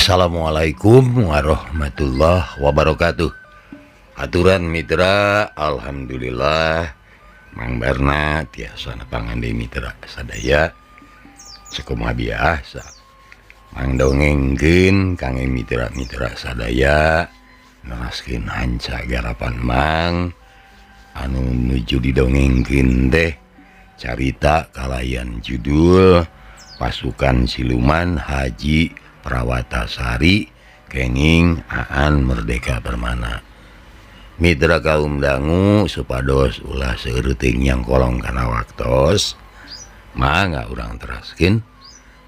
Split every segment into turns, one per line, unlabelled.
Assalamualaikum warahmatullahi wabarakatuh. Aturan mitra, alhamdulillah Mang Barna tiasa nepangan deui mitra sadaya sakumaha biasa. Mang dongengkeun kangge mitra-mitra sadaya neraskeun hanca garapan Mang anu nuju didongengkeun teh carita kalayan judul Pasukan Siluman Haji Prawatasari kenging Aan Merdeka Permana. Mitra kaum dangu supados ulah seueuting yang kolong kana waktos, mangga urang teraskeun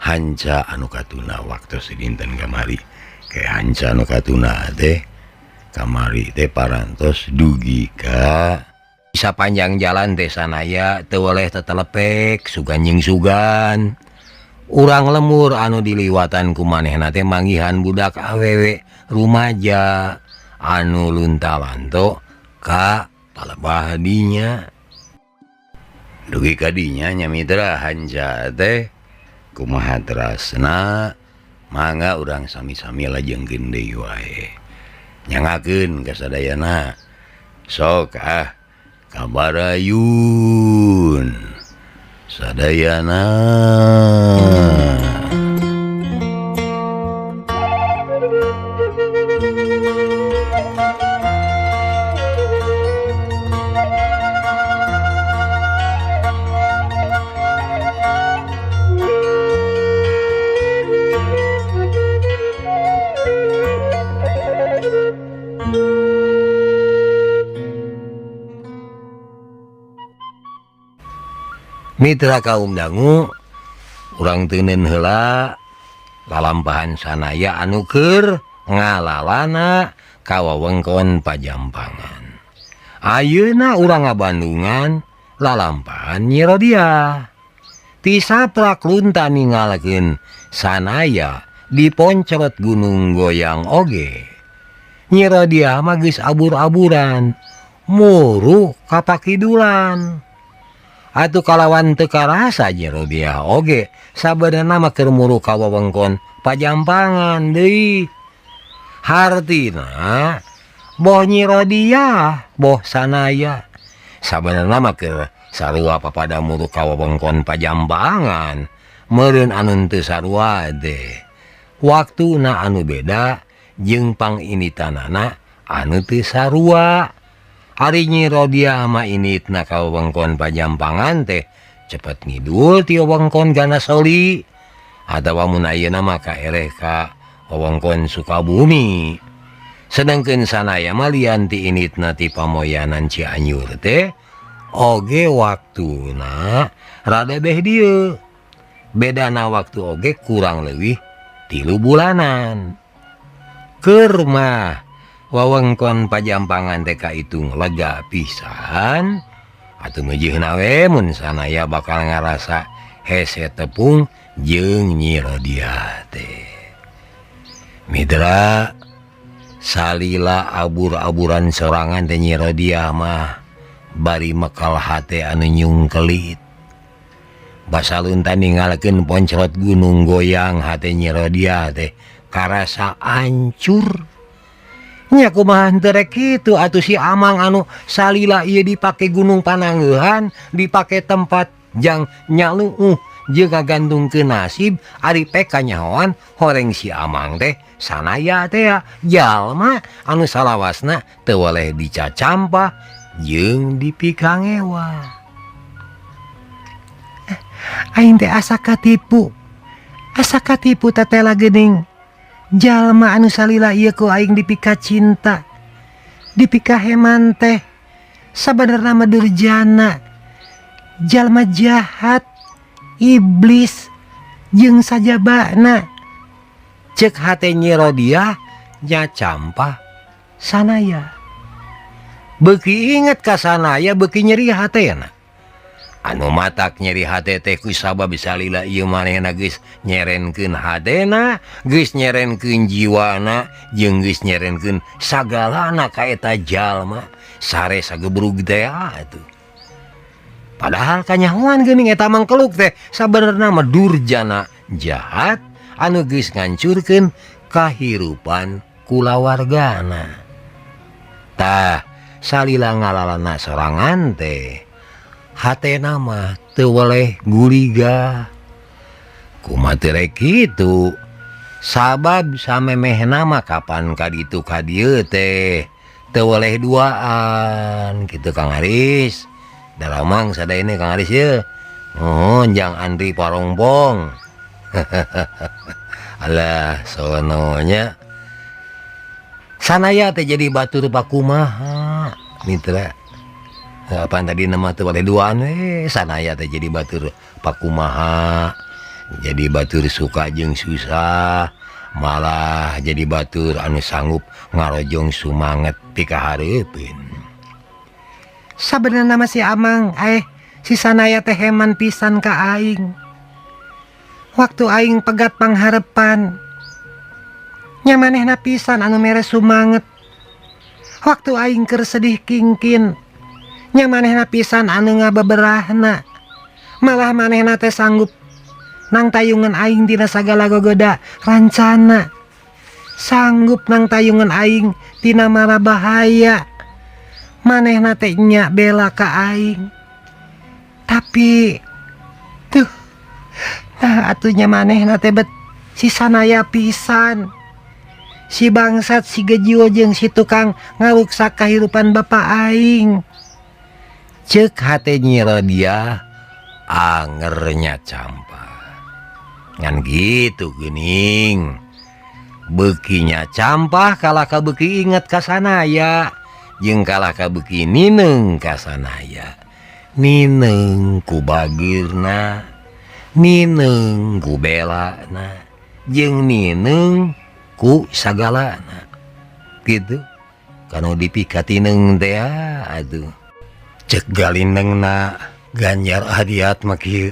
hanca anu katuna waktos dinten kamari. Ke hanca anu katuna teh kamari teh parantos dugi ka sapanjang jalan teh sanaya teu weleh tetelepek sugan jeung sugan. Urang lemur anu diliwatan ku manehna teh manggihan budak awewe rumaja anu lunta-lanto ka palebah dinya. Dugi ka dinya nya mitra hanca teh kumaha terasna mangga urang sami-sami lajengkeun deui wae. Nyangakeun ka sadayana. Sok ah kabarayun sadayana. Mitra kaum dangu urang teuneun heula lalampahan sanaya anu keur ngalalana ka wewengkon Pajampangan. Ayeuna urang ngabandungan lalampahan Nyi Rodiah. Ti saprak lunta ninggalkeun sanaya diponcrot gunung goyang oge. Nyi Rodiah mah geus abur-aburan, muru ka pakidulan. Atuh kalawan teu karasa Nyi Rodiah oge sabenerna mah keur muru ka wewengkon Pajampangan deui. Hartina boh Nyi Rodiah boh sanaya sabenerna mah keur sarua papada muru ka wewengkon Pajampangan, meureun anu teu sarua teh. Waktuna anu beda jeung panginitanana anu teu sarua. Ari Nyi Rodiah mah initna ka wewengkon Pajampangan teh cepet ngidul ti wewengkon Ganasoli atawa mun ayeuna mah ka ereh ka wewengkon Sukabumi. Sedengkeun sanaya mah lian ti initna ti Pamoyanan Cianjur teh oge waktuna rada beh dieu. Bedana waktu oge kurang leuwih 3 bulanan. Keur mah wewengkon Pajampangan teh kaitung lega pisan atuh meujeuhna we mun sanaya bakal ngarasa hese tepung jeung Nyi Rodiah teh. Mitra salila abur-aburan sorangan teh Nyi Rodiah mah bari mekal hate anu nyungkelit. Basalunta ninggalkeun poncrot gunung goyang hate Nyi Rodiah teh karasa ancur. Nya kumaha henteu rek kitu atuh si Amang anu salila ieu dipake gunung Panangeuhan, dipake tempat jang nyaluuh jeung ngagantungkeun nasib ari pek kanyahoan horeng si Amang teh sanaya teh jalma anu salawasna teu weleh dicacampah jeung dipikangewa. Aing teh asa katipu. Asa katipu tetela geuning. Jalma anu salila ieu ku aing dipika cinta, dipika heman teh sabenerna mah durjana, jalma jahat, iblis jeung sajabana. Ceuk hate Nyi Rodiah nyacampah sanaya. Beuki inget ka sanaya beuki nyeri hatena. Anu matak nyeri hate teh ku sabab salila ieu manehna geus nyerenkeun hatena, geus nyerenkeun jiwana, jeung geus nyerenkeun sagalana ka eta jalma sare sagebrug teh atuh. Padahal kanyahoan geuning eta mangkeluk teh sabenerna mah durjana jahat anu geus ngancurkeun Kahirupan kulawargana. Tah salila ngalalana sorangan teh hatena mah teu weleh guliga. Kumaha teu rek kitu? Sabab samemehna mah kapan ka ditu ka dieu teh teu weleh duaan kitu Kang Aris. Daramang sadayana Kang Aris ye. Nuhun Jang Andri Parongpong. Alah sononya. Sanaya teh jadi batur pakumaha mitra. Apaan tadi nama teu weleh duaan we sanaya teh jadi batur pakumaha. Jadi batur suka jeung susah, malah jadi batur anu sanggup ngarojong sumanget pikahareupeun.
Sabenerna mah si Amang si Sanaya teh heman pisan ka aing. Waktu aing pegat pangharepan nya manehna pisan anu mere sumanget. Waktu aing keur sedih kingkin nya manehna pisan anu ngabeberahna. Malah manehna teh sanggup nang tayungan aing tina sagala gogoda rancana. Sanggup nang tayungan aing tina mara bahaya. Manehna teh nya bela ka aing. Tapi tuh nah atunya manehna teh bet si Sanaya pisan. Si bangsat si gejiwo jeung si tukang ngaruksak kahirupan bapa aing.
Ceuk hate Nyi Rodiah angernya campa. Ngan gitu geuning. Beukinya campah kalah ka beuki inget ka Sanaya. Jeung kalah ka beuki nineung ka Sanaya. Nineung ku bageurna, nineung ku belana, jeung nineung ku sagalana. Gitu. Kanu dipikatineung teh aduh. Cek galindengna Ganjar Ahdiat mah kieu.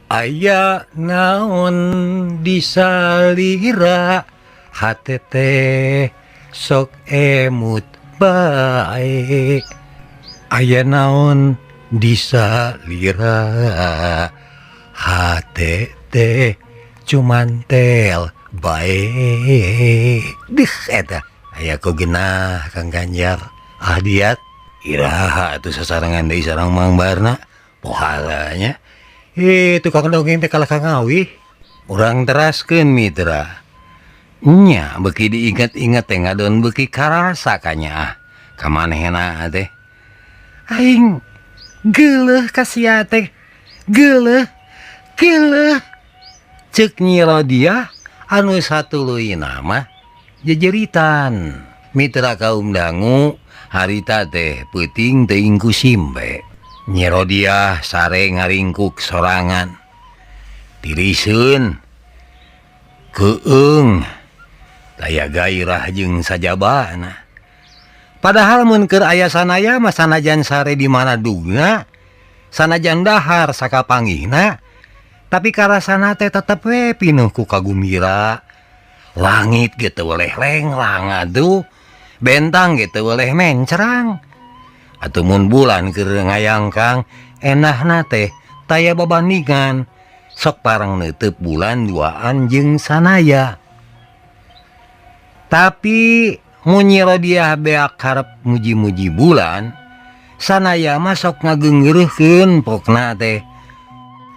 Aya naon disalira hate teh sok emut bae. Aya naon disalira hate teh cuman tel bae. Dih eta aya ku genah Kang Ganjar Ahdiat. Iraha atuh sasarengan deui sareng Mang Barna pohalanya. Tukang dongeng teh kalah ka ngawih. Urang teraskeun mitra. Nya beuki diinget-inget teh ngadon beuki karasa kanyaah ka manehna teh.
Aing geuleuh ka sia teh. Geuleuh. Geuleuh.
Ceuk Nyi Rodiah anu satuluyna mah jejeritan. Mitra kaum dangu harita teh peuting teuing ku simbe. Nyi Rodiah sare ngaringkuk sorangan. Tiriseun keung daya gairah jeung sajabana. Padahal mun keur aya Sanaya mah sanajan sare di mana dugna, sanajan dahar sakapanggihna, tapi karasana teh tetep we pinuh ku kagumira. Langit ge teu weleh lenglang atuh, bentang ge teu weleh mencrang. Atuh mun bulan keur ngayangkang enahna teh taya babandingan. Sok parang neuteub bulan duaan jeung Sanaya. Tapi mun Nyi Rodiah beak karep muji-muji bulan, Sanaya mah sok ngageunggeureurkeun pokna teh.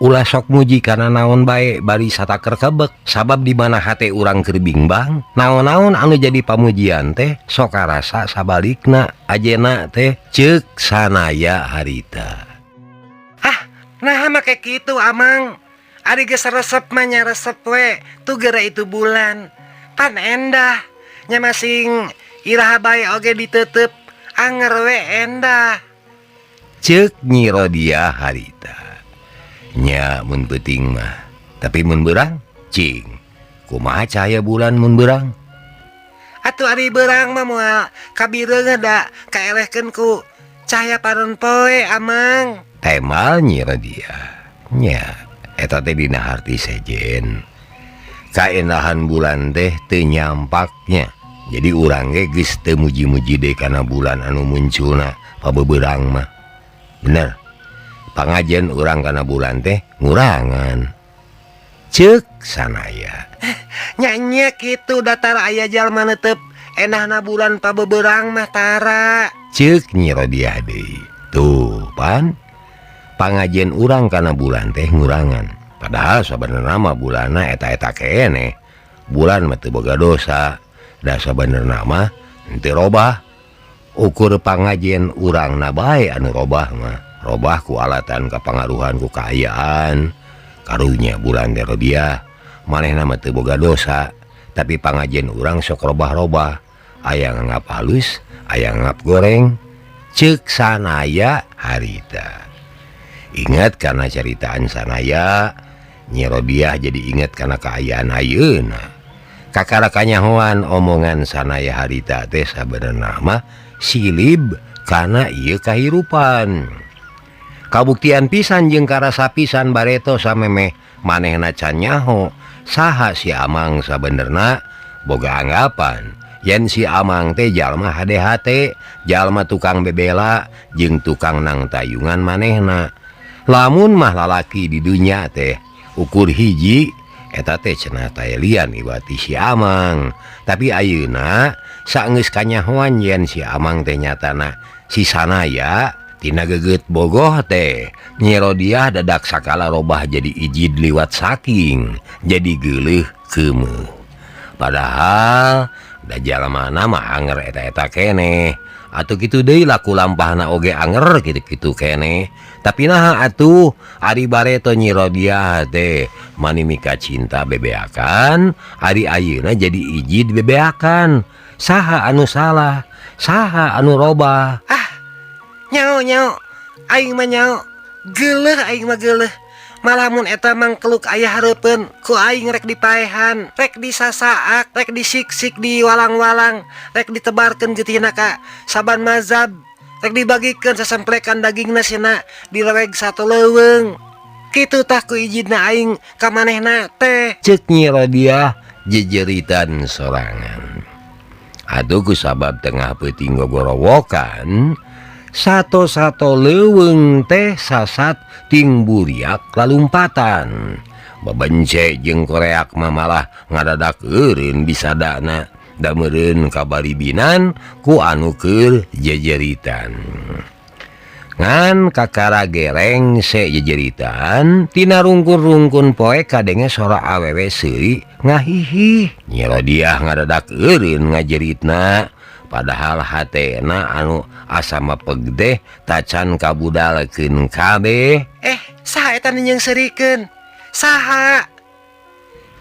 Ulah sok muji kana naon bae bari sataker kebek, sabab di mana hate urang keur bingbang, naon-naon anu jadi pamujian teh sok karasa sabalikna ajena teh ceuk Sanaya harita.
Ah, naha make kitu Amang? Ari geus resep mah nya resep we, tugera itu bulan. Pan endah nya masing iraha bae oge ditetep anger we endah.
Ceuk Nyi Rodiah harita. Nya mun peuting mah, tapi mun beurang cing. Kumaha cahaya bulan mun beurang?
Atuh ari beurang mah moal kabireungeun da kaelehkeun ku cahaya panon poe Amang.
Temal Nyi Rodiah. Nya eta teh dina harti sejen. Kaendahan bulan teh teu nyampaknya. Jadi urang ge geus teu muji-muji deui kana bulan anu munculna pabebeurang mah. Bener. Pangajen urang kana bulan teh ngurangan. Cek Sanaya.
Nya kitu datar aya jalma netep enahna bulan pabeberang mah tara.
Cek Nyi Rodiah deui. Tuh pan pangajen urang kana bulan teh ngurangan. Padahal sabenerna mah bulanna eta-eta keneh. Bulan mah teu boga dosa. Da sabenerna mah henteu robah. Ukur pangajen urangna bae anu robah mah. Robah ku alatan kapangaruhan ku kaayaan. Karunya bulan teh Rodiah manehna mah teu boga dosa, tapi pangajen urang sok robah-robah. Aya nganggap halus, aya nganggap goreng. Cek Sanaya harita. Ingat karena caritaan Sanaya, Nyi Rodiah jadi ingat karena kaayaan ayeuna. Kakara kanyahoan omongan Sanaya harita teh sabenerna mah silib kana ieu kahirupan. Kabuktian pisan jeung karasa pisan bareto samemeh manehna can nyaho saha si Amang sabenerna boga anggapan yen si Amang teh jalma HDHT, jalma tukang bebela jeung tukang nang tayungan manehna. Lamun mah lalaki di dunya teh ukur hiji eta teh cenah taylian iwati si Amang. Tapi ayeuna saenggeus kanyahoan yen si Amang teh nyatana si Sanaya tina geget bogoh teh Nyi Rodiah dadak sakala robah jadi ijid liwat saking jadi geuleuh keumeuh. Padahal da jalmana mah anger eta-eta keneh. Atuh kitu deui laku lampahna oge anger kitu-kitu keneh. Tapi naha atuh ari bareto Nyi Rodiah teh mani mika cinta bebeakan, ari ayeuna jadi ijid bebeakan. Saha anu salah? Saha anu robah?
Ah, nyao nyao aing mah nyao geuleuh aing mah geuleuh. Malamun eta mangkeluk aya hareupeun ku aing rek dipaehan, rek disasaak, rek disiksik di walang-walang, rek ditebarkeun getihna ka saban mazhab, rek dibagikeun sasemplekan dagingna sina dileweg satu leuweung. Kitu tah ku ijidna aing ka manehna teh.
Cek Nyi Rodiah jejeritan sorangan. Aduh ku sabab tengah peuting gogorowokan, sato-sato leuweung teh sasat ting buriak lalumpatan. Bebence jeung koreak mah malah ngadadak eureun bisadana, da meureun kabaribinan ku anu keur jejeritan. Ngan kakara gereng se jejeritan, tina rungkun-rungkun poe kadenge sora awewe seuri ngahihih. Nyi Rodiah ngadadak eureun ngajeritna, padahal hatena anu asa mapeg teh tacan kabudalkeun kabeh.
Saha eta nu nyeungseurikeun? Saha?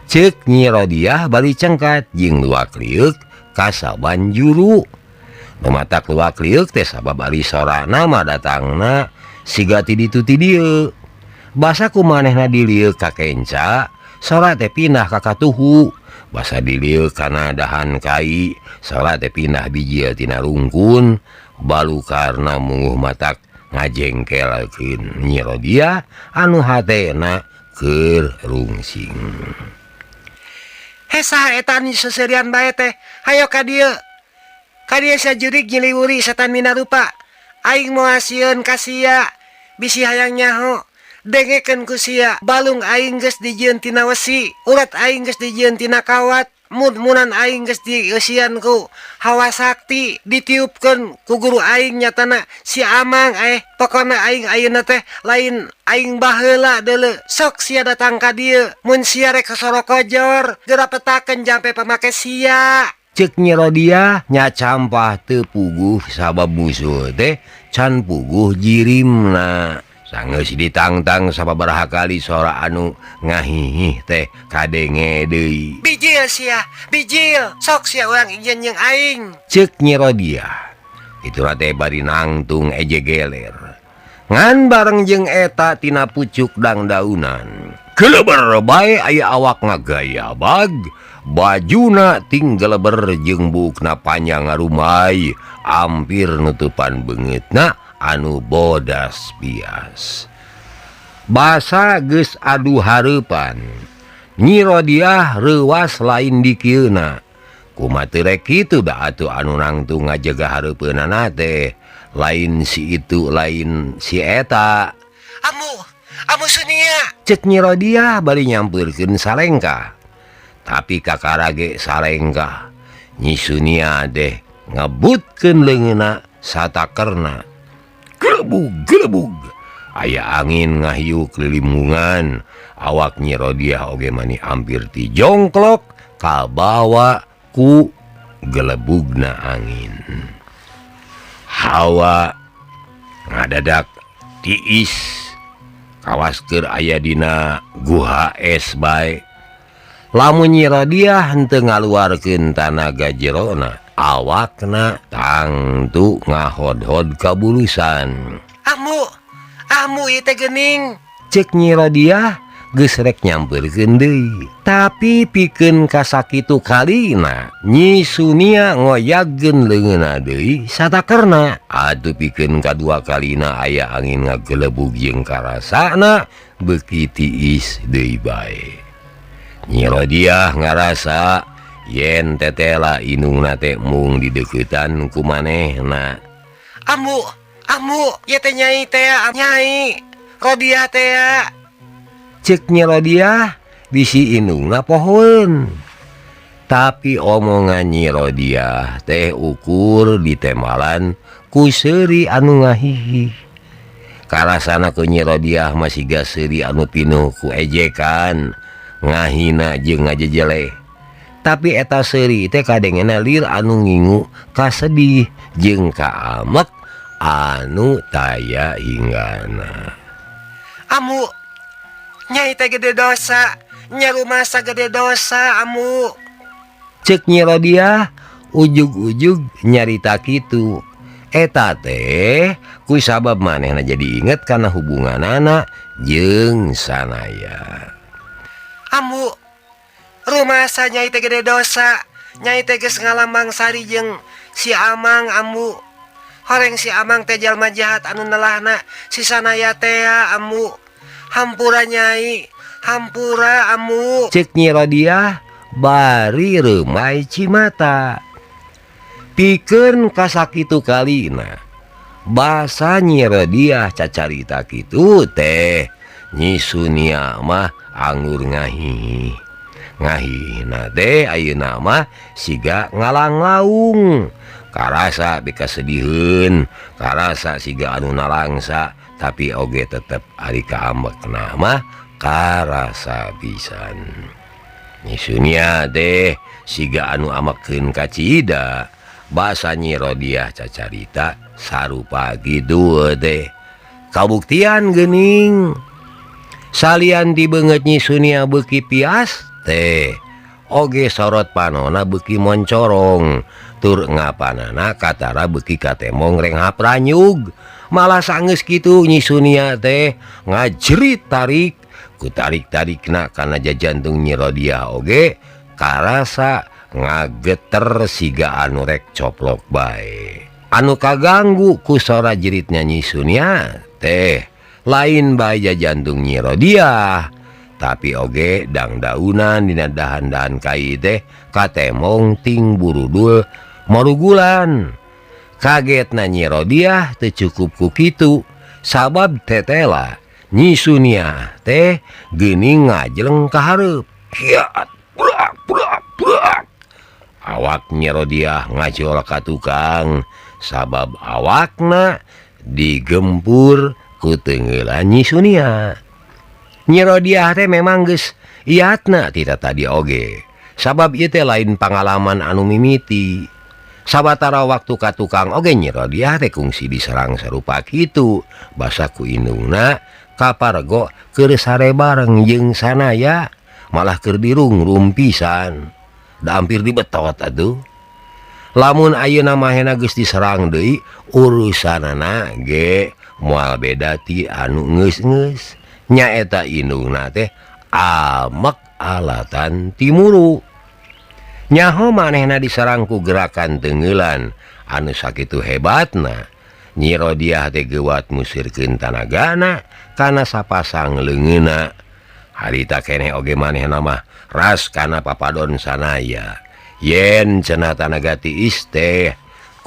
Ceuk Nyi Rodiah bari cengkat jeung luak lieuk ka saban juru. Nu matak luak lieuk teh sabab ari sorana mah datangna siga ti ditu ti dieu. Basa ku manehna dilieuk ka kenca, sora teh pindah ka katuhu. Basa dilieuk kana dahan kai, sora teh pindah bijil tina rungkun. Balu karna munguh matak ngajengkelkeun Nyi Rodiah anu hatena keur rungsing.
He saha eta anu seuseurian bae teh? Hayo ka dieu. Ka dieu sajurig nyiliwuri setan minarupa. Aing moal sieun ka sia, bisi hayang nyaho. Dengekeun ku sia, balung aing geus dijieun tina wesi, urat aing geus dijieun tina kawat, mud-munan aing geus dieusian ku hawa sakti, ditiupkeun ku guru aing nyatana si Amang. Pokona aing ayeuna teh lain aing baheula deuleu. Sok sia datang ka dieu, mun sia rek sosorokojor, geura petakeun jampe pamake sia.
Cek Nyi Rodiah nya campah teu puguh sabab musuh teh can puguh jirimna. Sanggeus ditangtang sababaraha kali sora anu ngahihih teh kadenge deui.
Bijil sia, bijil, sok sia urang ijen jeung aing.
Ceuk Nyi Rodiah. Itulah teh bari nangtung eje geler. Ngan bareng jeung eta tina pucuk dangdaunan. Keleber bae aya awak ngagaya bag, bajuna ting geleber jeung buukna panjang ngarumai, ampir nutupan beungeutna anu bodas bias. Basa geus adu hareupan. Nyi Rodiah reuwas lain dikieuna. Kumaha teu rek kitu da atuh anu nangtung ngajaga hareupeunana teh. Lain si itu lain si eta.
Amuh, Ambu Sunia.
Cek Nyi Rodiah bari nyampeurkeun salengkah. Tapi kakara ge salengkah. Nyi Sunia deh ngebutkeun leungeunna satakerna. Gelebug gelebug. Aya angin ngahiuk lilimungan. Awak Nyi Rodiah oge mani hampir tijongklok kabawa ku gelebugna angin. Hawa ngadadak tiis kawas keur aya dina guha es bae. Lamun Nyi Rodiah henteu ngaluarkeun tanaga jerona, awakna tangtu ngahodhod kabulusan.
Ambu, ambu ieu teh geuning.
Cek Nyi Rodiah geus rek nyampeurkeun deui. Tapi pikeun kasakitu kalina Nyi Sunia ngoyagkeun leungeunna deui satakerna. Atuh pikeun kadua kalina aya angin ngagelebug jeung karasana beuki tiis deui bae. Nyi Rodiah ngarasa yen tetela indungna teh mung dideuketan ku manehna.
Ambu, ambu, ieu teh nyai teh, nyai Rodiah teh.
Cek Nyi Rodiah bisi indungna pohoeun. Tapi omongan Nyi Rodiah teh ukur ditemalan ku seuri anu ngahihi. Karasana ku Nyi Rodiah masih siga seuri anu pinuh ku ejekan, ngahina jeung ngajejeleh. Tapi eta seuri teh kadengena lir anu ngingu kasedih jeung kaamek anu taya hinggana.
Ambu, nyai teh gede dosa, nya rumasa gede dosa, ambu.
Cek Nyi Rodiah ujug-ujug nyarita kitu. Eta teh ku sabab manehna jadi inget kana hubunganana jeung Sanaya.
Ambu, rumasa nyai teh gede dosa, nyai teh geus ngalambang sari jeung si Amang, ambu. Horeng si Amang teh jalma jahat anu nelahna si Sanaya teh, ambu. Hampura nyai, hampura ambu.
Cek Nyi Rodiah bari reumai cimata. Pikeun kasakitu kalina basa Nyi Rodiah cacarita kitu teh Nyi Sunia mah anggur ngahi. Ngahina teh ayeuna mah siga ngalanglaung. Karasa pikasediheun, karasa siga anu nalangsa, tapi oge tetep ari kaambekna mah karasa pisan. Nyi Sunia teh siga anu amekeun ka Cida, basa Nyi Rodiah cacarita sarupa kitu teh. Kabuktian geuning. Salian ti beungeut Nyi Sunia beuki pias teh, oge sorot panona beuki moncorong, tur ngapanana katara beuki katemong renghap ranyug. Malah sanggeus kitu Nyi Sunia teh ngajerit tarik, ku tarik-tarikna kana jajantung Nyi Rodiah oge karasa ngageter siga anu rek coplok bae. Anu kaganggu ku sora jeritnya Nyi Sunia teh lain bae jajantung Nyi Rodiah, tapi oge dangdaunan dina dahan-dahan kai teh katemong ting burudul marugulan. Kagetna Nyi Rodiah teu cukup ku kitu, sabab tetela Nyi Sunia teh geuning ngajleng ka hareup. Kiat brak brak brak. Awak Nyi Rodiah ngajol ka tukang, sabab awakna digempur ku teungeulan Nyi Sunia. Nyi Rodiah teh memang geus iatna tita tadi oge, sabab ieu teh lain pangalaman anu mimiti. Sabatara waktu ka tukang oge Nyi Rodiah teh kungsi diserang sarupa kitu, basa ku indungna kapargo keur sare bareng jeung Sanaya, malah keur dirungrum pisan. Da hampir dibetot atuh. Lamun ayeuna mahena geus diserang deui, urusanana ge moal beda ti anu geus-geus. Nyaeta indungna teh amek alatan timuru. Nyaho manehna diserang ku gerakan teungeulan anu sakitu hebatna. Nyi Rodiah teh geuwat musirkeun tanagana kana sapasang leungeunna. Harita keneh oge manehna mah ras kana papadon Sanaya. Yen cenah tanaga tiis teh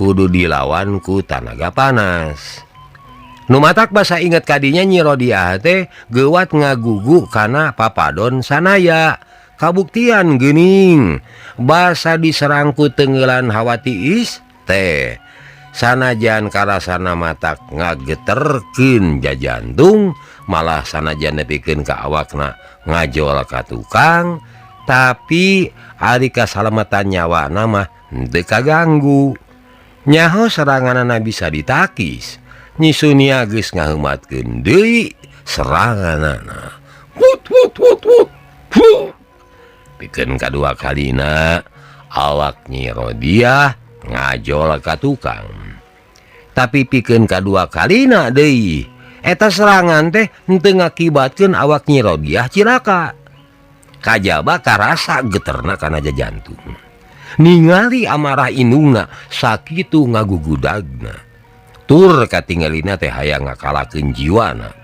kudu dilawan ku tanaga panas. Nu matak basa inget kadinya Nyi Rodiah teh geuwat ngagugu kana papadon Sanaya. Kabuktian geuning basa diserang ku teungeulan hawa tiis teh. Sanajan karasana matak ngageterkeun jajantung, malah sanajan nepikeun ka awakna ngajol ka tukang, tapi ari kasalamatan nyawana mah henteu kaganggu. Nyaho seranganana bisa ditakis. Nyi Sunia geus ngaheumatkeun deui seranganana. Wut wut wut wut. Fu. Pikeun kadua kalina awak Nyi Rodiah ngajol ka tukang. Tapi pikeun kadua kalina deui eta serangan teh henteu ngakibatkeun awak Nyi Rodiah cilaka. Kajaba karasa geterna kana jajantung. Ningali amarah indungna sakitu ngagugudagna. Tur katingalina teh hayang ngakalakeun jiwana.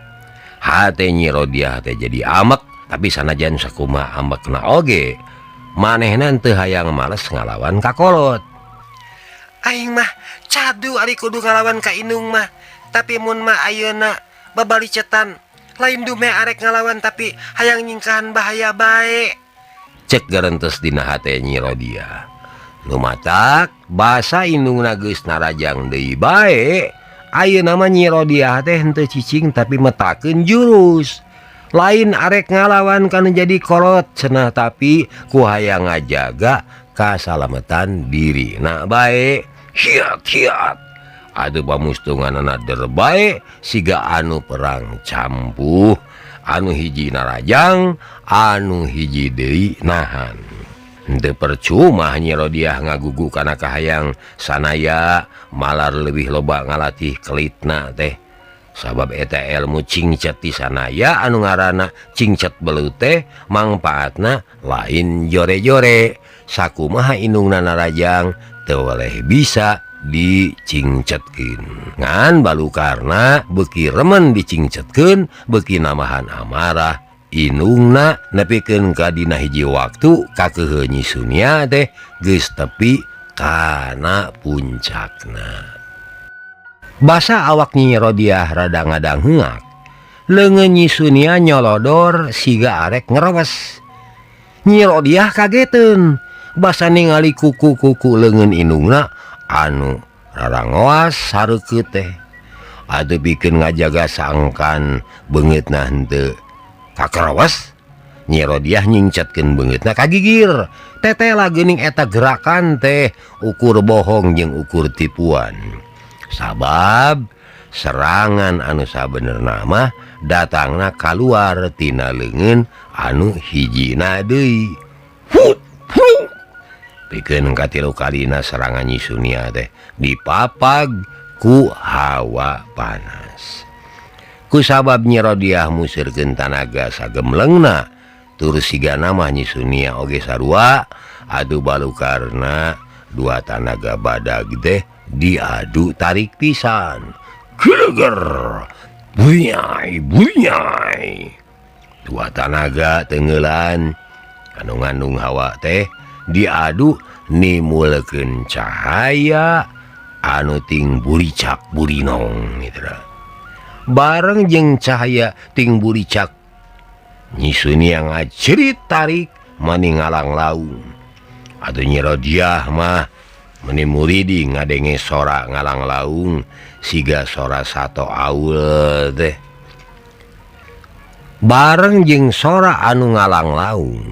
Hate Nyi Rodiah teh jadi amek, tapi sanajan sakumaha amekna oge manehna teu hayang males ngalawan ka kolot.
Aing mah cadu ari kudu ngalawan ka indung mah, tapi mun mah ayeuna babalicetan lain dume arek ngalawan tapi hayang nyingkahan bahaya bae.
Cek garentes dina hate Nyi Rodiah. Nu matak basa indungna geus narajang deui bae, ayeuna mah Nyi Rodiah teh henteu cicing tapi metakeun jurus. Lain arek ngalawan kana jadi kolot cenah, tapi ku hayang ngajaga kasalametan diri. Nah bae hiat hiat. Aduh pamustunganana der bae siga anu perang campuh, anu hiji narajang, anu hiji deui nahan. Henteu percuma Nyi Rodiah ngagugu kana kahayang Sanaya, malar leuwih loba ngalatih kelitna teh. Sabab eta ilmu cingcet ti Sanaya anu ngaranna cingcet belut teh mangpaatna lain jore-jore. Sakumaha indungna narajang teu weleh bisa dicingcetkeun. Ngan balukarna beuki remen dicingcetkeun, beuki nambahan amarah indungna nepikeun ka dina hiji waktu kakeuheuh Nyi Sunia teh geus tepi kana puncakna. Basa awak Nyi Rodiah rada ngadangheungak. Leungeun Nyi Sunia nyolodor siga arek ngerewes. Nyi Rodiah kageteun basa ningali kuku-kuku leungeun indungna anu rarangoas sareukeut teh. Atuh pikeun ngajaga sangkan beungeutna henteu kakerewes, Nyi Rodiah nyingcetkeun beungeutna ka gigir. Tetela geuning eta gerakan teh ukur bohong jeung ukur tipuan. Sabab serangan anu sabenerna mah datangna kaluar tina leungeun anu hijina deui. Hut, hut. Pikeun katilu kalina serangan Nyi Sunia teh dipapag ku hawa panas. Ku sabab Nyi Rodiah museurkeun tanaga sagemlengna, tur sigana mah Nyi Sunia oge sarua, adu balukarna dua tanaga badag teh diadu tarik pisan. Geleger, bunyai bunyai. Dua tanaga tenggelan anu ngandung hawa teh diadu nimulkeun cahaya anu ting buricak burinong mitra. Bareng jeung cahaya ting buricak Nyi Sunia ngacerit tarik mani ngalang laung. Atuh Nyi Rodiah mah meni muridi ngadenge sora ngalang laung siga sora sato aul teh. Bareng jeung sora anu ngalang laung,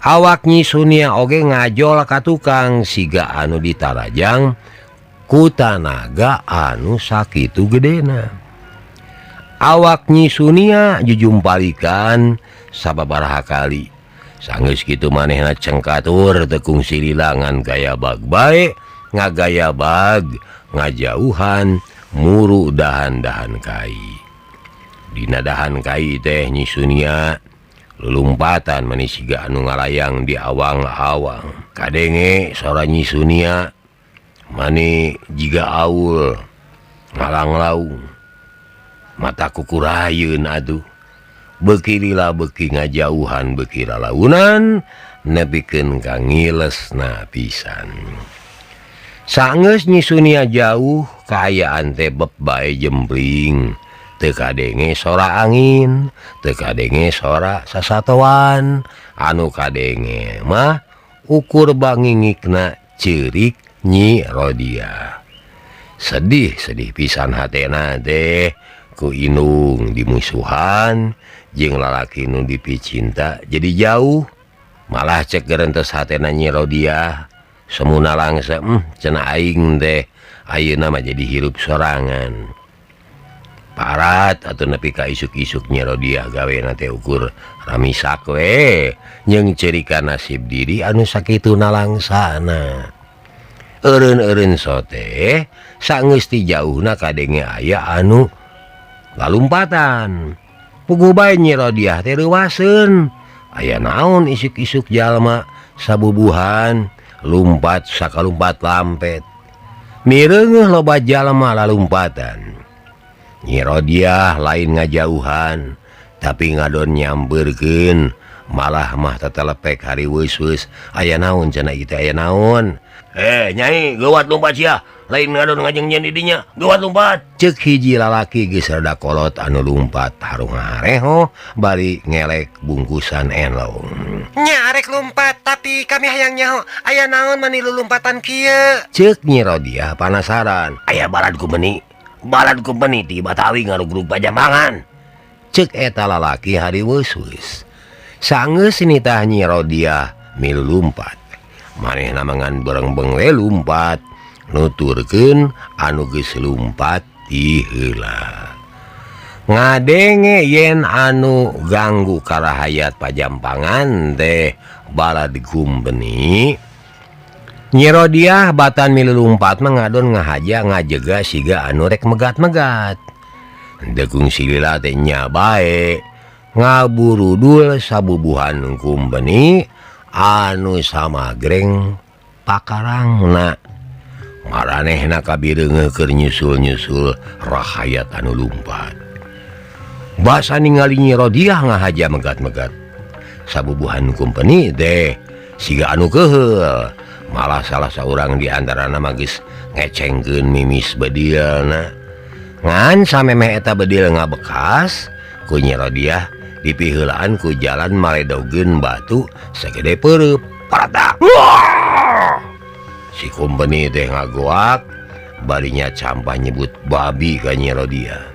awak Nyi Sunia oge ngajol ka tukang siga anu ditarajang ku tanaga anu sakitu gedena. Awak Nyi Sunia jujumpalikan sababaraha kali. Sanggeus kitu manehna cengkatur tekung sililangan gaya bag bae, ngagaya bag ngajauhan muru dahan-dahan kai. Dina dahan kai teh Nyi Sunia lulumpatan mani siga anu ngalayang di awang-awang. Kadenge sora Nyi Sunia mani jiga aul ngalang-laung. Mata kukurayeun atuh. Beuki lila beuki ngajauhan beuki lalaunan nepikeun ka ngilesna pisan. Sanggeus Nyi Sunia jauh kaayaan teh beb bae jempling. Teu kadenge sora angin, teu kadenge sora sasatoan, anu kadenge mah ukur bangingikna ceurik Nyi Rodiah. Sedih sedih pisan hatena teh ku indung dimusuhan jeung lalaki nu dipicinta jadi jauh. Malah cek gerentes hatena Nyi Rodiah semuna langsem cenah aing teh ayeuna mah jadi hirup sorangan. Parat atau nepi ka isuk-isuk Nyi Rodiah gawena teh ukur ramisak we jeung cerika nasib diri anu sakitu nalangsana. Eureun-eureun sote sanggeus ti jauhna kadenge aya anu lalumpatan. Puguh bae Nyi Rodiah teh reuwaseun. Aya naon isuk-isuk jalma sabubuhan lumpat sakalumpat lampet. Mireungeuh loba jalma lalumpatan. Nyi Rodiah lain ngajauhan tapi ngadon nyampeurkeun malah mah tetelepek hari weus-weus aya naon cenah ieu teh aya naon. Nyai geuwat lumpat sia lain ngadon ngajeng nyen di dinya geuwat lumpat. Ceuk hiji lalaki geus rada kolot anu lumpat harung-hareho bari ngelek bungkusan enlong.
Nya arek lumpat tapi kami hayang nyaho aya naon mani lulumpatan kieu.
Ceuk Nyi Rodiah panasaran. Aya balad kumpeni. Balad kumpeni ti Batawi ngarugrug Pajambangan. Ceuk eta lalaki hari weus-weus. Sanggeus nitah Nyi Rodiah milu lumpat. Manehna mangan berengbeng we lumpat nuturkeun anu geus lumpat ti heula. Ngadenge yen anu ganggu karahayat Pajampangan teh balad kumpeni. Nyi Rodiah batan milu lumpat mah ngadon ngahaja ngajega siga anu rek megat-megat. Degung silila teh nya bae ngaburudul sabubuhan kumpeni anu samagreng pakarangna. Maranehna kabireungeuh keur nyusul-nyusul rahayat anu lumpat. Basa ningali Nyi Rodiah ngahaja megat-megat. Sabubuhan kumpeni teh siga anu keuheul. Malah salah saurang di antarana mah geus ngecengkeun mimis bedilna. Ngan samemeh eta bedil ngabekas ku Nyi Rodiah dipiheulaan ku jalan maledogeun batu sagede peureub. Paratak. Si kumpeni teh ngagoak barinya campah nyebut babi ka Nyi Rodiah.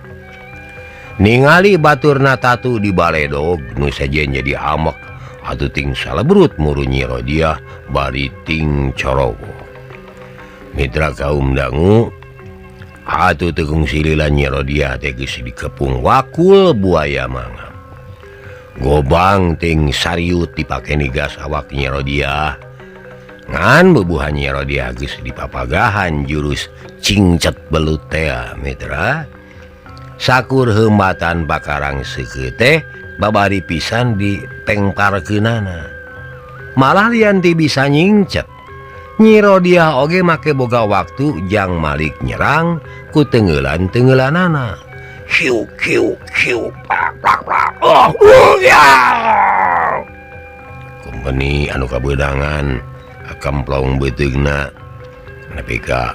Ningali baturna tatu di baledog nu sejen jadi amek atuh ting salebrut muru Nyi Rodiah bari ting corowo. Mitra kaum dangu atuh tekung silila Nyi Rodiah teh geus dikepung wakul buaya mangap. Gobang ting sariut dipake nigas awak Nyi Rodiah. Ngan bubuhan Nyi Rodiah geus dipapagahan jurus cingcet belut teh mitra. Sakur heumbatan pakarang seukeut teh babari pisan dipengparkeunana. Malah lian ti bisa nyingcet. Nyi Rodiah oge make boga waktu jang malik nyerang ku tenggeulan-tenggeulanana. Hiu hiu hiu plak plak plak. Oh, ya. Kumpeni anu kabeunangan kemplong beuteungna nepi ka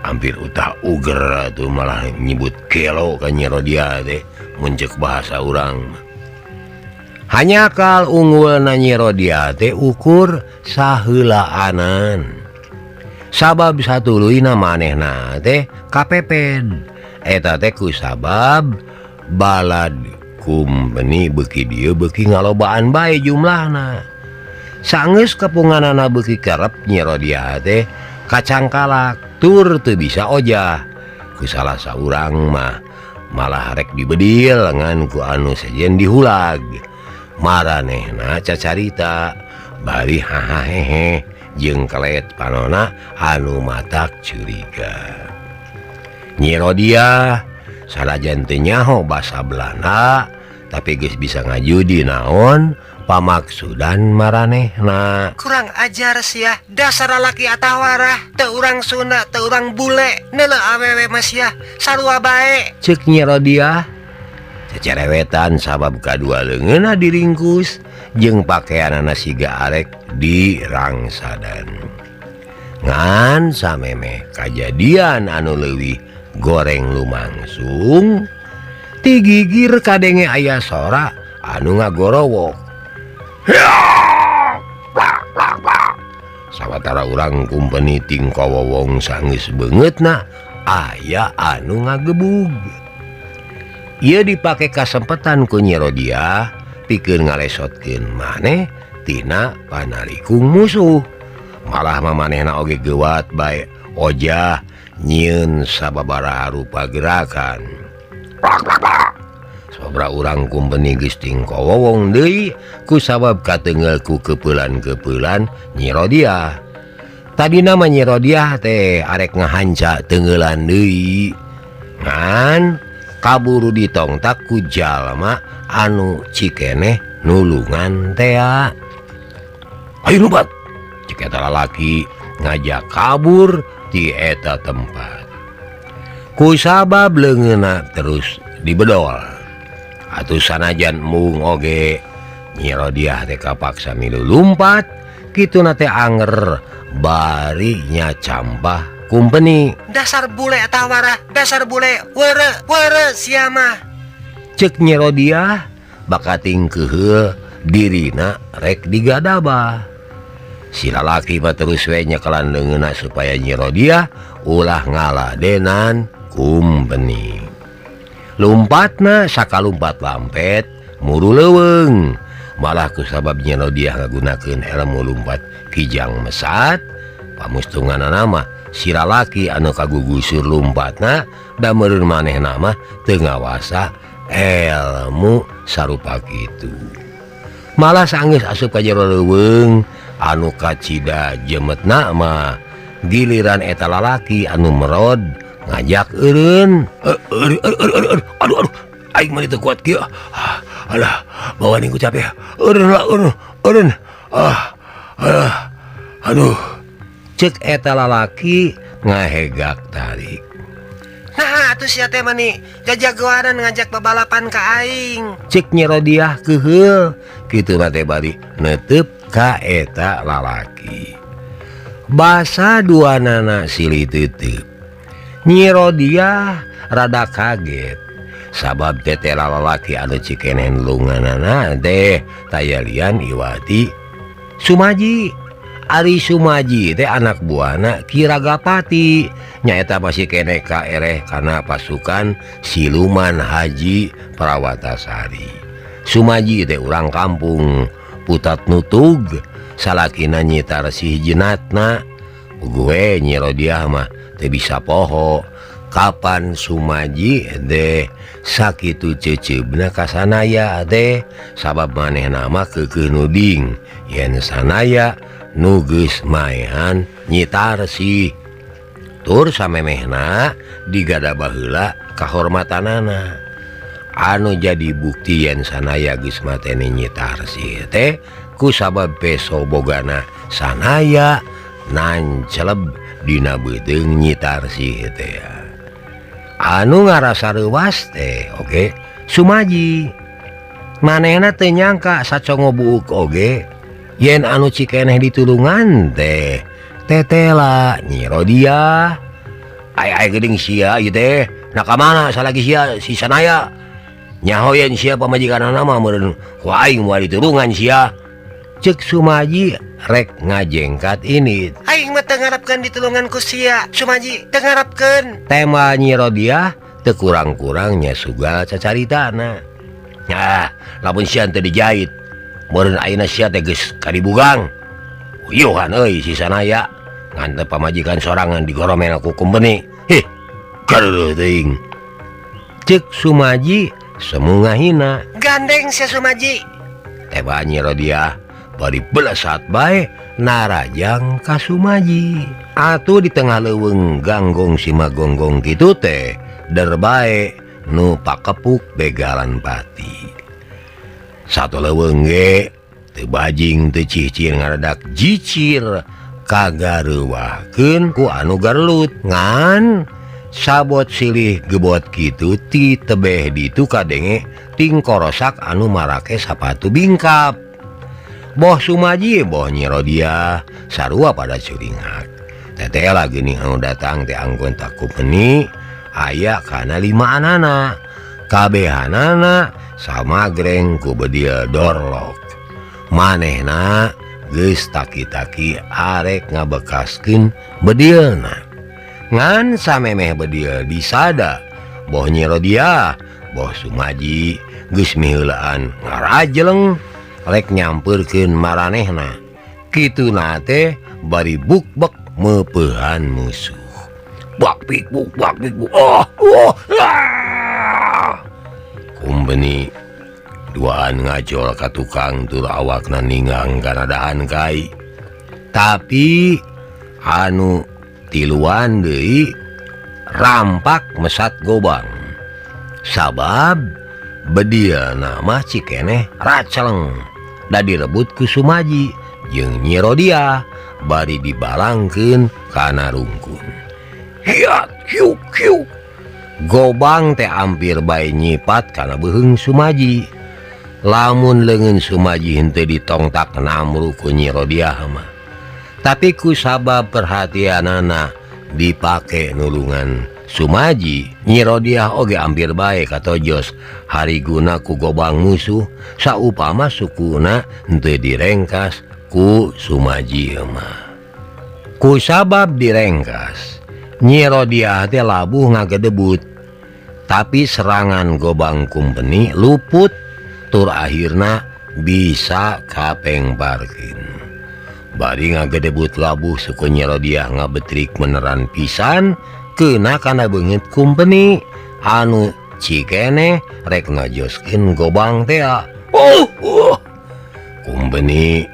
hampir utah uger atuh malah nyebut gelo ka Nyi Rodiah teh mun ceuk bahasa urang. Hanyakal unggulna Nyi Rodiah teh ukur saheulaanan. Sabab satuluyna manehna teh kapeped. Eta teh ku sabab balad kumpeni beuki dieu beuki ngalobaan bae jumlahna. Sanggeus kepunganana beuki kerep Nyi Rodiah teh kacangkalak tur teu bisa ojah. Ku salah saurang mah malah rek dibedil ngan ku anu sejen dihulag. Maranehna cacarita bari hahahehe jeung kelet panona anu matak curiga. Nyi Rodiah sanajan teu nyaho basa Belanda tapi geus bisa ngajudi naon pamaksudan maranehna.
Kurang ajar sia, dasar lalaki atawarah, teu urang Sunda, teu urang bule, neuleuh awewe mah sia, sarua bae.
Ceuk Nyi Rodiah cecerewetan sabab kadua leungeunna diringkus jeung pakeanana siga arek dirangsadan. Ngan samemeh kajadian anu leuwih goreng lumangsung ti gigir kadenge aya sora anu ngagorowok. Sawatara urang kumpeni tingkawowong sanggeus beungeutna aya anu ngagebug. Ieu dipake kasempetan ku Nyi Rodiah pikeun ngalesotkeun maneh tina panalikung musuh. Malah manehna oge geuwat bae ojah nyieun sababaraha rupa gerakan. Sababaraha urang kumpeni geus tingkawowong deui ku sabab kateungel ku kepeulan-kepeulan Nyi Rodiah. Tadina mah Nyi Rodiah teh arek ngahanca teungeulan deui. Ngan kaburu ditongtak ku jalma anu cikeneh nulungan tea. Ayo lumpat! Cek eta lalaki ngajak kabur ti eta tempat. Ku sabab leungeunna terus dibedol. Atuh sanajan mung oge Nyi Rodiah teh kapaksa milu lumpat, kituna teh anger bari nya campah kumpeni.
Dasar bule eta warah, dasar bule weureu weureu sia mah.
Cek Nyi Rodiah bakating keuheul dirina rek digadabah. Si lalaki mah terus we nyekelan leungeunna supaya Nyi Rodiah ulah ngaladenan kumpeni. Lumpatna sakalumpat lampet muru leuweung. Malah kusabab Nyi Rodiah ngagunakeun ilmu lumpat kijang mesat, pamustunganana mah si lalaki anu kagugusur lumpatna da meureun manehna mah teu ngawasa ilmu sarupa kitu. Malah sanggeus asup ka jero leuweung anu kacida jemetna mah giliran eta lalaki anu merod ngajak eureun. Aduh aduh aing mah teu kuat kieu. Alah bawa ning ku capek. Eureun lah eureun eureun. Ah alah aduh. Cek eta lalaki ngahegak tarik.
Nah atuh sia teh mani jajagoanan ngajak babalapan ka aing.
Cek Nyi Rodiah keuheul kitu teh bari netep ka eta lalaki. Basa duanana silih teuteub. Nyi Rodiah rada kaget sabab teteh lalaki anu cikenen lunganana teh tayalian iwati Sumaji. Ari Sumaji teh anak buahna Ki Ragapati nyaeta masih keneh kaereh kana pasukan siluman Haji Prawatasari. Sumaji teh urang kampung Putat Nutug salakina Nyi Tarsih jenatna. Gue Nyi Rodiah mah teu bisa poho kapan Sumaji teh sakitu ceceubna ka Sanaya teh sabab manehna mah keukeuh nuding yen Sanaya nu geus maehan Nyi Tarsih. Tur samemehna digada baheula kahormatanana. Anu jadi bukti yen Sanaya geus mateni Nyi Tarsih teh ku sabab peso bogana Sanaya nanceleb dina beuteung Nyi Tarsih teh. Anu ngarasa reuwas teh oge Sumaji. Manehna teu nyangka sacongo buuk oge yen anu cikeneh ditulungan teh tetela Nyi Rodiah. Ai ai geuning sia ieu teh na ka mana salagi sia si Sanaya. Nyaho yen sia pamajikanana mah meureun ku aing moal ditulungan sia. Cek Sumaji rek ngajengkat ini.
Aing mah teu ngarepkeun ditulungan ku sia Sumaji, teu ngarepkeun.
Tema Nyi Rodiah teu kurang-kurangnya sugal cacaritana. Nah, lamun sia teu dijait meureun ayeuna sia teh geus kadibugang. Uyuhan euy si Sanaya ngan teu pamajikan sorangan digoromel ku kumpeni. Hih, gareureuh teuing. Cek Sumaji semu ngahina.
Gandeng sia Sumaji.
Teba Nyi Rodiah bari belesat bae narajang ka Sumaji. Atuh di tengah leuweung ganggong simagonggong kitu teh der bae nu pakepuk begalan pati. Satu leuweung ge teu bajing teu cicir ngaredak jicir kagareuwahkeun ku anu garelut. Ngan sabot silih gebot kitu ti tebeh ditu kadenge tingkorosak anu marake sapatu bingkap. Boh Sumaji boh Nyi Rodiah sarua pada curingak. Tetela geuning anu datang teh anggota kumpeni aya kana 5 anana. Kabehanana samagreng ku bedil dorlok. Manehna geus taki-taki arek ngabekaskeun bedilna. Ngan samemeh bedil disada, boh Nyi Rodiah, boh Sumaji geus miheulaan ngarajeleng rek nyampeurkeun maranehna. Kituna teh bari bukbek meupeuhan musuh. Bak pik buk bak pik buk. Oh, oh, ah. Kumpeni duaan ngajol ka tukang tur awakna ninggang kana dahan kai. Tapi anu tiluan deui rampak mesat gobang. Sabab bedilna mah cikeneh raceleng da direbut ku Sumaji jeung Nyi Rodiah bari dibalangkeun kana rungkun. Hiat hiuk hiuk. Gobang teh hampir bae nyipat kana beuheung Sumaji. Lamun leungeun Sumaji henteu ditongtak namru ku Nyi Rodiah mah. Tapi ku sabab perhatianana dipake nulungan Sumaji, Nyi Rodiah oge hampir bae katojos hariguna ku gobang musuh saupama sukuna henteu direngkas ku Sumaji mah. Ku sabab direngkas, Nyi Rodiah teh labuh ngagedebut. Tapi serangan gobang kumpeni luput tur akhirna bisa kapengbarkeun. Bari ngagedebut labuh suku Nyi Rodiah ngabetrik meneran pisan kena kana beungeut kumpeni anu cikene rek ngajoskeun gobang teh. Oh, oh. Kumpeni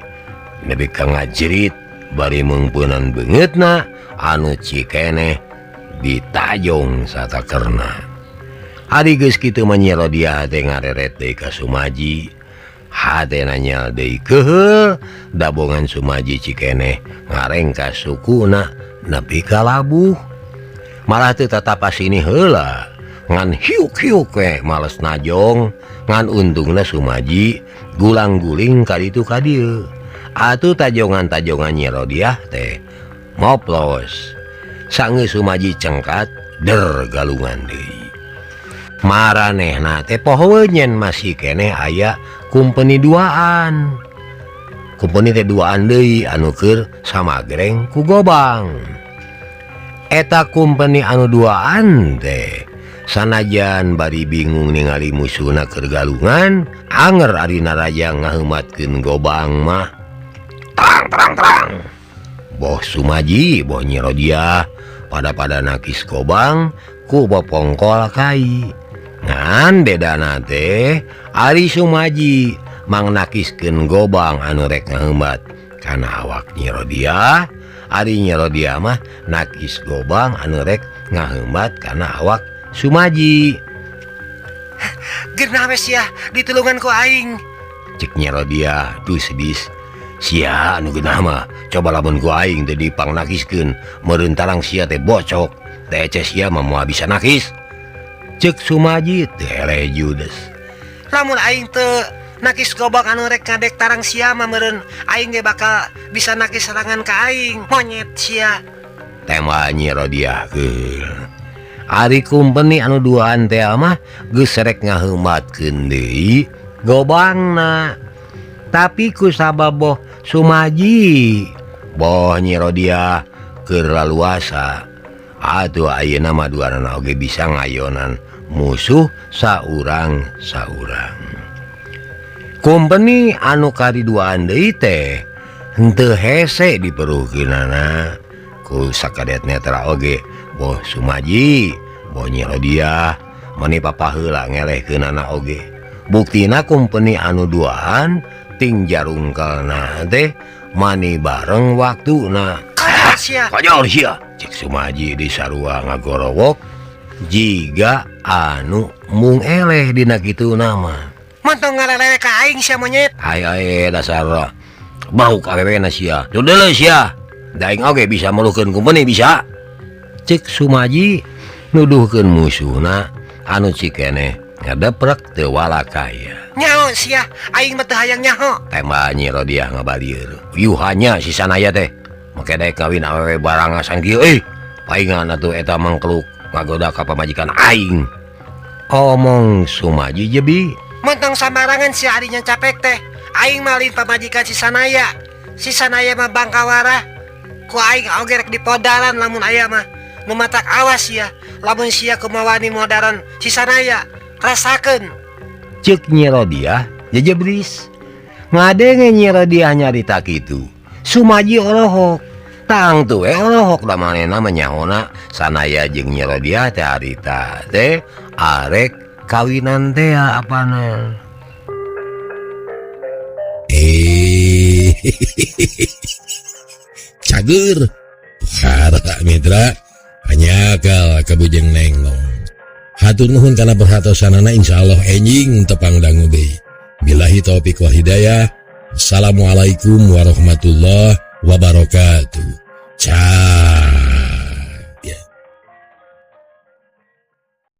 nepi ka ngajerit bari meungpeunan beungeutna anu cikene ditajong satakerna. Ari geus kitu mah Nyi Rodiah teh ngareret deui ka Sumaji. Hatena nyal deui keuheul dabongan Sumaji cikene ngarengkas sukuna nepi ka labuh. Malah teu tatapas ini heula ngan hiuk-hiuk we males najong ngan untungna Sumaji gulang-guling ka ditu ka dieu. Atuh tajongan-tajongan Nyi Rodiah teh moplos. Sanggeus Sumaji cengkat der galungan deui. Maranehna teh poho nyen masih keneh aya kumpeni duaan. Kumpeni teh duaan deui anu keur samagreng ku gobang. Eta kumpeni anu duaan teh sanajan bari bingung ningali musuhna keur galungan, anger ari naraja ngaheumatkeun gobang mah. Terang terang terang. Boh Sumaji, boh Nyi Rodiah pada-pada nakis gobang ku bopongkol kai. Ngan bedana teh ari Sumaji mangnakiskeun gobang anu rek ngaheumat kana awak Nyi Rodiah, ari Nyi Rodiah mah nakis gobang anu rek ngaheumat kana awak Sumaji.
Geunah we sia ditulungan ku aing.
Cek Nyi Rodiah dus bis. Sia anu geunah mah coba lamun ku aing teh dipangnakiskeun meureun tarang sia teh bocok. Teh ece sia mah moal bisa nakis. Cek Sumaji teh eleh judes.
Lamun aing teu nakis gobang anu rek ngadek tarang sia mah meureun aing ge bakal bisa nakis serangan ka aing. Monyet sia.
Tema Nyi Rodiah keul. Ari kumpeni anu duaan teh mah geus rek ngaheumatkeun deui gobangna. Tapi ku sabab boh Sumaji, boh Nyi Rodiah keur laluasa. Atuh ayeuna mah duanana oge bisa ngayonan musuh saurang-saurang. Kumpeni anu kariduaan deui teh henteu hese diperuhkeunana ku sakadet netra oge boh Sumaji, boh Nyi Rodiah mani papaheula ngelehkeunana oge. Buktina kumpeni anu duaan ting jarungkalna teh mani bareng waktuna.
Konyol sia.
Konyol sia. Cek Sumaji di sarua ngagorowok jiga anu mung eleh dina kitu nama.
Mantong ngaleleh ka aing sia monyet.
Ai ai dasar bau awewena sia. Deuleu sia. Da aing oge bisa melukeun kumpeni bisa. Cek Sumaji nuduhkeun musuhna anu cikene ngadeprek teu walakaya.
Nyaho sia, aing mah teu hayang nyaho.
Tema Nyi Rodiah ngabalieur. Yuhanya si Sanaya teh. Make daek kawin awewe barangasan kieu euy. Paingan atuh eta mangkluk ngagoda ka pamajikan aing. Omong Sumaji jebi.
Montong sambarangan si arinya capek teh. Aing malin pamajikan si Sanaya. Si Sanaya mah bangkawara. Ku aing oge rek dipodaran lamun aya mah. Nu matak awas ya, lamun sia kumawani modaran si Sanaya. Rasakeun.
Ceuk Nyi Rodiah jejebris. Ngadenge Nyi Rodiah nyarita kitu. Sumaji olohok. Tangtu we olohok da manehna mah nyahona Sanaya jeung Nyi Rodiah teh harita teh arek kawinan teh apana.
Cager para mitra hanyakal kabujeng nenglong. Hatur nuhun kana perhatosanana, insyaallah enjing tepang dangu deui. Billahi taufik wal hidayah. Assalamualaikum warahmatullahi wabarakatuh.